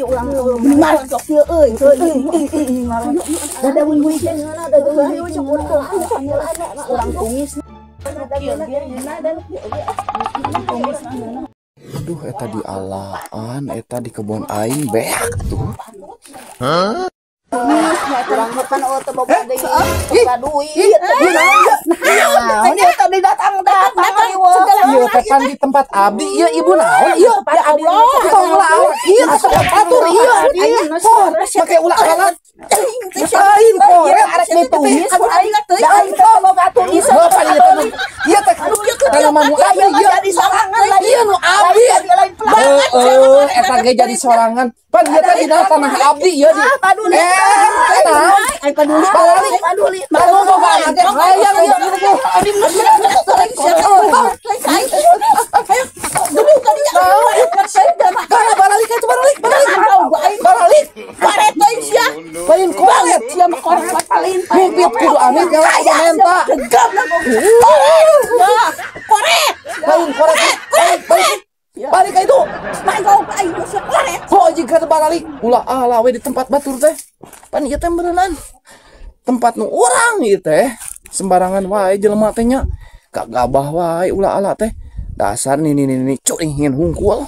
Ulang marocok ieu euy. Euy, marocok. Da daun teh ngeunah, da daun urang tumis. Tumis. Aduh, eta di alaan, eta di kebun aing beak tuh. Urang mah pan oh teu boga deui, boga duit. Nah, ieu tadi datang datang. Ieu teh pan di tempat abdi ieu, ibu naon ieu? Ya Allah. Tong laon ieu ke tempat batur ieu. Make ulah alat. Lain koret. Arek ditumis ku aing teh. Da aing teh boga tumis. Bapak ieu teh ieu teh tanaman nu abdi ieu. Jadi sorangan lain. Ieu nu abdi. Heeh, eta ge jadi sorangan. Pan ieu teh dina tanah abdi ieu di. Paduli. Eh, naon? Aing paduli. Balik. Paduli. Baru boga anak teh hayang ieu gitu. Kana baralik itu, baralik, baralik. Baralik. Lain koret. Mimpi kudu amit nyala kudu menta. Lain koret. Balik, balik. Balik ka itu. Kok jika teu baralik? Ulah ala we di tempat batur teh. Pan ieu teh beuneunan. Tempat nu urang ieu teh. Sembarangan wae jelema teh nya. Kagabah wae ulah ala teh. Dasar nih nih nih curing hingin hungkul.